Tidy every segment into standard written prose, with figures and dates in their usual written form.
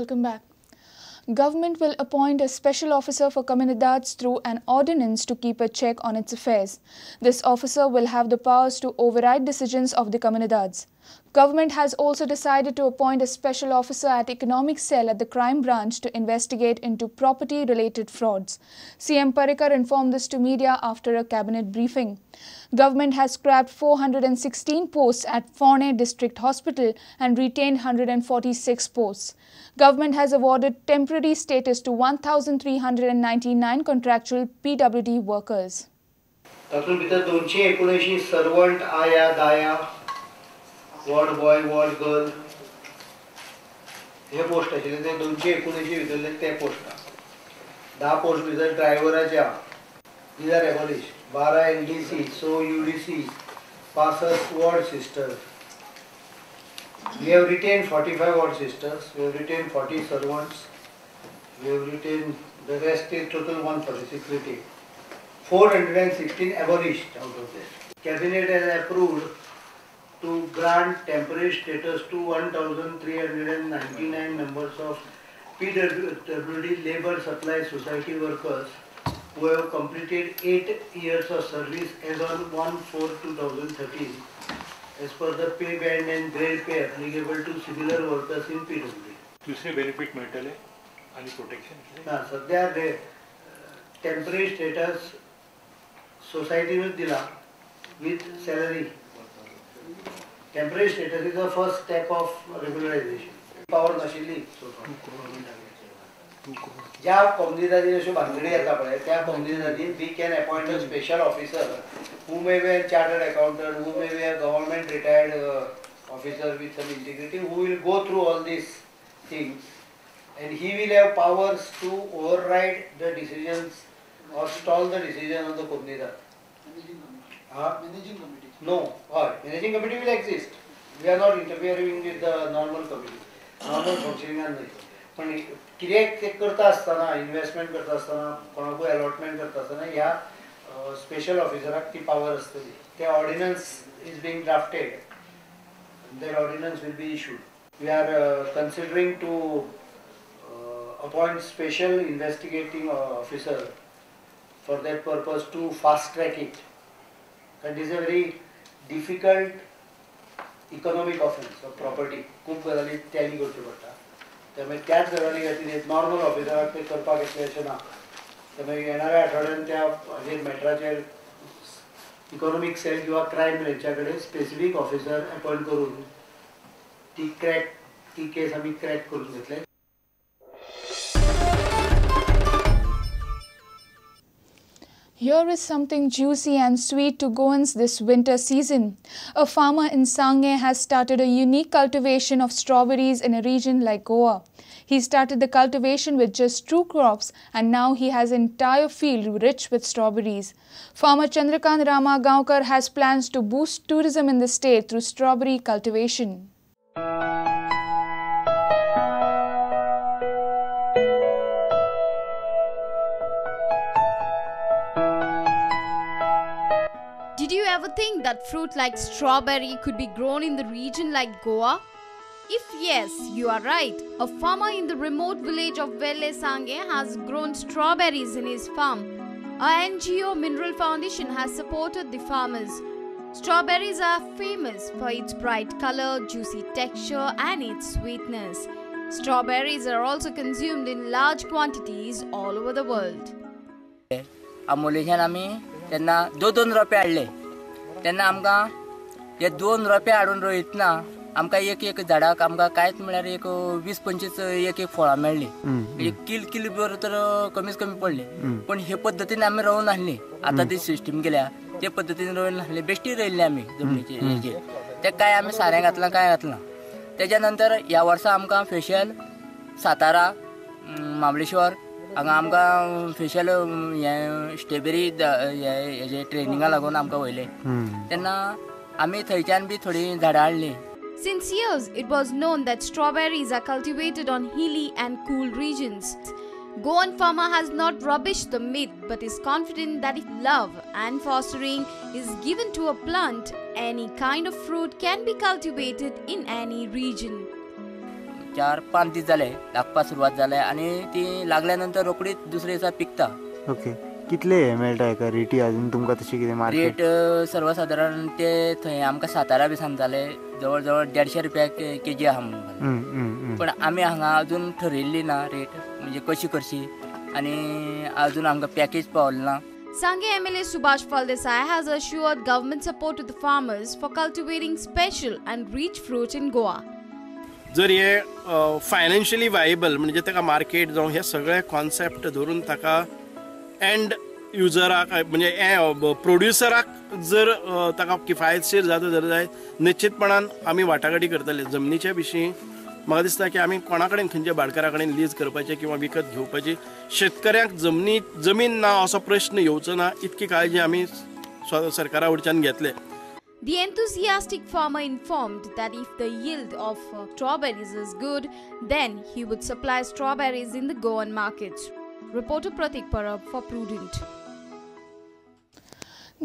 Welcome back. Government will appoint a special officer for Comunidades through an ordinance to keep a check on its affairs. This officer will have the powers to override decisions of the Comunidades. Government has also decided to appoint a special officer at Economic Cell at the Crime Branch to investigate into property-related frauds. CM Parrikar informed this to media after a cabinet briefing. Government has scrapped 416 posts at Forne District Hospital and retained 146 posts. Government has awarded temporary status to 1,399 contractual PWD workers. तातूंत भितर 279 servant, आया, दाया, ward boy, ward girl हे post आशिल्ले ते 279 भितरले ते post. 10 post भितर ड्रायव्हराचे आहा, these are abolish. 12 LDC, so UDC, 65 ward sisters. We have retained 45 ward sisters, we have retained 40 servants, we have retained the rest is total 146 retained. 416 abolished out of this. Cabinet has approved to grant temporary status to 1,399 members of PWD Labour Supply Society workers who have completed 8 years of service as on 1/4/2013 as per the pay band and grade pay applicable to similar workers in PWD. दुसरे benefit मेळटले आनी protection? ना, सध्या temporary status सोसायटीनूच दिला with salary. Temporary status is the first step of regularization. Power नाशिल्ली ज्या कोमुनिदादीन अश्यो भानगडी येता पळय त्या कोमुनिदादीन we can appoint a special officer who may be a chartered accountant, who may be a government retired officer with some integrity, who will go through all these things and he will have powers to override the decisions or stall the decision of the comunidad. Managing committee? No, managing committee will exist. We are not interfering with the normal committee. Normal functioning न्हय. पण कितें ते करता आसतना, investment करता आसतना, कोणाकूय allotment करता आसतना ह्या स्पेशल ऑफिसराक ती पावर आसतली. ते ordinance is being drafted, that ordinance will be issued. We are considering to appoint special investigating officer for that purpose to fast track it. That is a very difficult economic offence of property. खूब गजाली tally करच्यो पडटा, त्यामुळे त्याच गजाली खातीर normal ऑफिसराक ते करपाक येतलें अशें ना. त्यामुळे येणाऱ्या आठवड्यान त्या हाजेर मॅटराचेर इकॉनॉमीक सेल किंवा क्रायम ब्रँचा कडेन स्पेसिफीक ऑफिसर अपॉयंट करून ती केस आमी क्रॅक करून घेतले. Here is something juicy and sweet to Goans this winter season. A farmer in Sange has started a unique cultivation of strawberries in a region like Goa. He started the cultivation with just 2 crops and now he has an entire field rich with strawberries. Farmer Chandrakant Rama Gaonkar has plans to boost tourism in the state through strawberry cultivation. Did you ever think that fruit like strawberry could be grown in the region like Goa? If yes, you are right. A farmer in the remote village of Velle Sange has grown strawberries in his farm. A NGO Mineral Foundation has supported the farmers. Strawberries are famous for its bright color, juicy texture and its sweetness. Strawberries are also consumed in large quantities all over the world. आमोलेच्यान आमी तेन्ना 2-2 रोपे हाडले तेन्ना आमकां हे 2 रोपे हाडून रोयतना आमकां एक एक झाडाक आमकां कांयच म्हळ्यार एक 20-25 एक एक फळां मेळ्ळीं. एक किल किल भर तर कमीच कमी पडले, पण हे पद्दतीन आमी रोवून नासली. आतां ती सिस्टीम केल्या ते पद्दतीन रोवून नासली, बेश्टी रोयल्ली आमी जमनीचे हेजेर. ते कांय आमी सारें घातलां कांय घातलां. तेज्या नंतर ह्या वर्सा आमकां फेशियल सातारा महाबळेश्वर हांगा आमकां फेशियल हें स्ट्रॉबेरी हेजे ट्रेनिंगा लागून आमकां वयले तेन्ना आमी थंयच्यान बी थोडीं झाडां हाडलीं. Since years, it was known that strawberries are cultivated on hilly and cool regions. Goan farmer has not rubbished the myth but is confident that if love and fostering is given to a plant, any kind of fruit can be cultivated in any region. 4-5 दीस जाले लागपाक सुरवात जाले आनी ती लागल्या नंतर रोखडीच दुसरे दिसा पिकता. ओके, कितले हे मेळटा हेका रेटी अजून तुमकां तशी कितें मार्केट? रेट सर्वसादारण ते थंय आमकां सातारा बी सांगताले जवळ जवळ 150 रुपया केजी आहा म्हणून, पण आमी हांगा अजून ठरयल्ली ना रेट म्हणजे कशी करशी आनी अजून आमकां पॅकेज पावलें ना. Sange MLA Subhash Phaldesai has assured government support to the farmers for cultivating special and rich fruit in Goa. जर हे फायनान्शियली वायबल म्हणजे ताका मार्केट जावं हे सगळे कॉन्सेप्ट धरून ताका एंड युजराक म्हणजे प्रोड्युसराक जर ताका किफायतशीर जाता जर जाय निश्चितपणान आमी वाटाघाटी करतले. जमनीच्या विशीं म्हाका दिसता की आमी कोणा कडेन खंयच्या भाटकारा कडेन लीज करपाचें किंवा विकत घेवपाची, शेतकऱ्यांक जमीन ना असो प्रश्न येवचो ना इतकी काळजी आमी सरकारा कडच्यान घेतले. The enthusiastic farmer informed that if the yield of strawberries is good, then he would supply strawberries in the Goan markets. Reporter Pratik Parab for Prudent.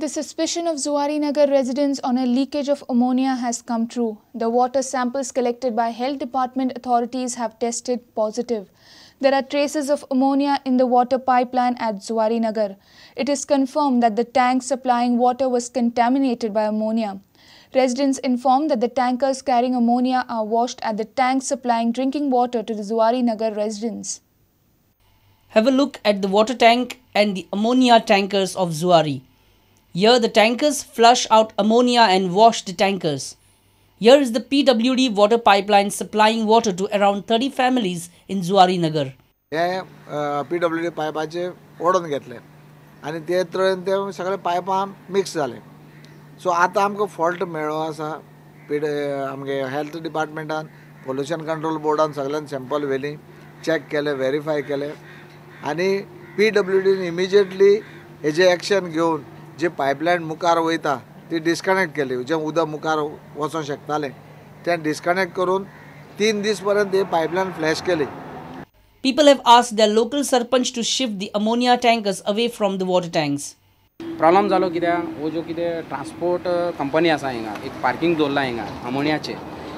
The suspicion of Zuari Nagar residents on a leakage of ammonia has come true. The water samples collected by health department authorities have tested positive. There are traces of ammonia in the water pipeline at Zuari Nagar. It is confirmed that the tank supplying water was contaminated by ammonia. Residents informed that the tankers carrying ammonia are washed at the tank supplying drinking water to the Zuari Nagar residents. Have a look at the water tank and the ammonia tankers of Zuari. Here the tankers flush out ammonia and wash the tankers. Here is the PWD water pipeline supplying water to around 30 families in Zuari Nagar. हे PWD पायपाचे ओडून घेतले आनी ते तरेन ते सगळे पायपां mix जाले. So आतां आमकां फॉल्ट मेळ्ळो आसा. आमगे हेल्थ डिपार्टमेंटान, पोल्युशन कंट्रोल बोर्डान सगळ्यान सॅम्पल व्हेली, चॅक केले, वेरीफाय केले आनी PWDन इमिजिएटली हेजे एक्शन घेवन जे पायपलायन मुखार वयता ती डिस्कनेक्ट केली. जें उदक मुखार वचोंक शकतालें तें डिस्कनेक्ट करून 3 दीस पर्यंत ही पायपलायन फ्लॅश केली. People have asked their local sarpanch to shift the ammonia tankers away from the water tanks. Problem जालो कित्याक हो जो कितें ट्रान्सपोर्ट कंपनी आसा हिंगा एक पार्किंग दवरला हिंगा अमोनियाचे,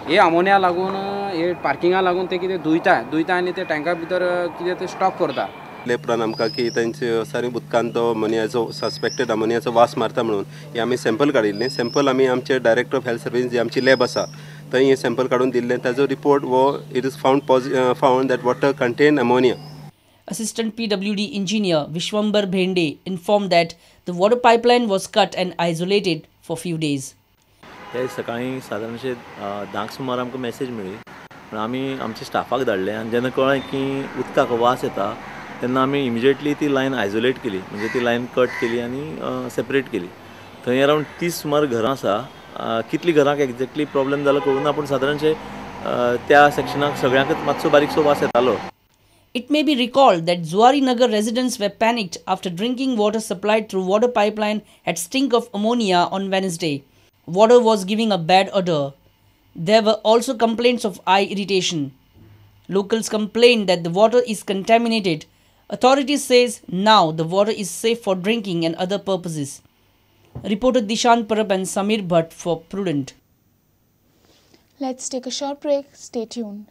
हे अमोनिया लागून हे पार्किंगा लागून ते कितें धुयता धुयता आनी ते टँका भितर कितें ते स्टॉक करता. उपरांत आमकां की तांचे सारी उदकांत तो अमोनियाचो सस्पेक्टेड अमोनियाचो वास मारता म्हणून हे आमी सॅम्पल काडिल्लें. सॅम्पल आमी आमचे डायरेक्टर ऑफ हेल्थ सर्विस जी आमची लॅब आसा थंय हे सॅम्पल काडून दिल्लें. ताजो रिपोर्ट हो it is found that water contain ammonia. Assistant PWD engineer Vishwambar Bhende informed that the water pipeline was cut and isolated for few days. ते सकाळी सादारणशे 10 सुमार आमकां मॅसेज मेळ्ळी पूण आमी आमच्या स्टाफाक धाडले आनी जेन्ना कळ्ळें की उदकाक वास येता तेन्ना आमी इमिजिएटली ती लायन आयसोलेट केली, म्हणजे ती लायन कट केली आनी सेपरेट केली. थंय अरावंड 30 सुमार घरां आसा. कितलीं घरांक एक्झॅक्टली प्रॉब्लेम जाला कळूं ना, पूण सादारणशे त्या सेक्शनाक सगळ्यांकच मातसो बारीकसो वास येतालो. It may be recalled that Zuari Nagar residents were panicked after drinking water supplied through water pipeline had stink of ammonia on Wednesday. Water was giving a bad odor. There were also complaints of eye irritation. Locals complained that the water is contaminated. Authorities says now the water is safe for drinking and other purposes. Reporter Dishan Parab and Samir Bhatt for Prudent. Let's take a short break. Stay tuned.